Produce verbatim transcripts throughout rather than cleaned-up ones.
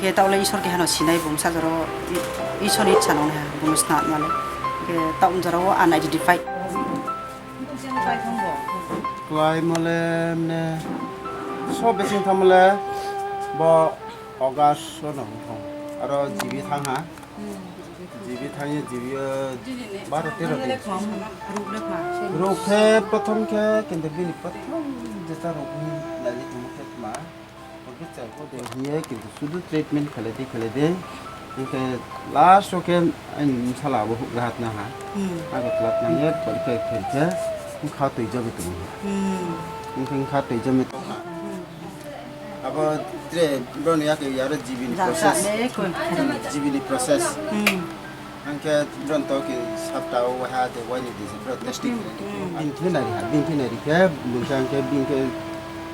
Khe taule Isor khe hano sinai bumsa jora o I-, Isor ni itsa nong ha bumsna male. Khe taun jora o unidentified. Klai mole mne so bising thamle bo August o no thong. Aro G B thang ha. G B thang ye G B o baro tero din. Ruk khe prothom khe kintu bini prothom jeta ruk ni laili tongmo khe tma. Oke chai ko de hiye kintu sudu treatment khlai de khlai de. Hingke last o khe ang sala bo huk gahat na ha. Hmm. Agartala tang ye porikha khe khe hingkha twi jagwi tongo. Hmm. Hingkha twi jagwi tongo. Hmm. Abo tre bro ni yak yaro G B ni process. G B ni process. Hmm. Hingke bro to ke sapta o ha de wai ni de bro testing. Hmm. Bini thwi nari ha, bini thwi nari khe bungkha hingke bini khe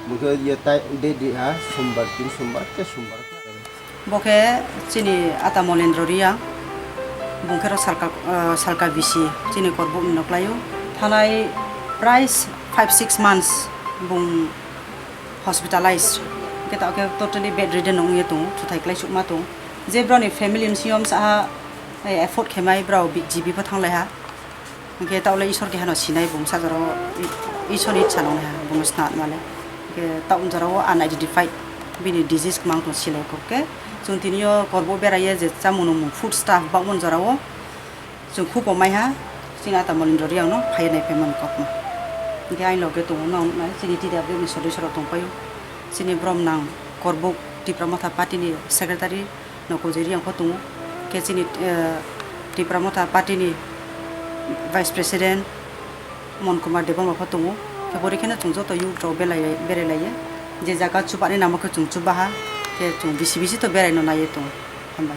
bungkha ye tai de de ha sombar tin sombar ke sombar. Bo khe chini ata Molendro Reang, bung khe ro salka, ah, salka bisi chini korbuk ni noklaio. Thanai prai five six months bung hospitalized. Khe ta khe totally bedridden wngye tongo, thuthai klai chukma tong. Je broni family ni siyom saha, eh, afford khe mai brao bi-, G B pho thanglai ha. Hingke taule Isor khe hano sinai bumsa jora o I-, Isor ni itsa nong ha bumsna male. Hingke taun jora o unidentified bini disease mang tong silai kok khe. Chwng tini o korbo berai ye je chamung nungmung food stuff bakmani jora o chwng khupo mai ha. Chini ata Molendro Reang no phai nai phaimani kokma. Hingke aini loge tongo no nai chini T W ni sodosyo rok tong paio. Chini brom nang korbuk Tipra Motha party ni secretary. Nokojiri ang pho tongo. Khe chini, eh, Tipra Motha party ni vice president Mon Kumar Debbarma pho tongo. Khe bori kheno chwng joto youth rok belai, berai laiya. Je jaga chubani namo khe chwng chubaha. Khe chwng bisi bisi to berai no naiye tongo. Hambai.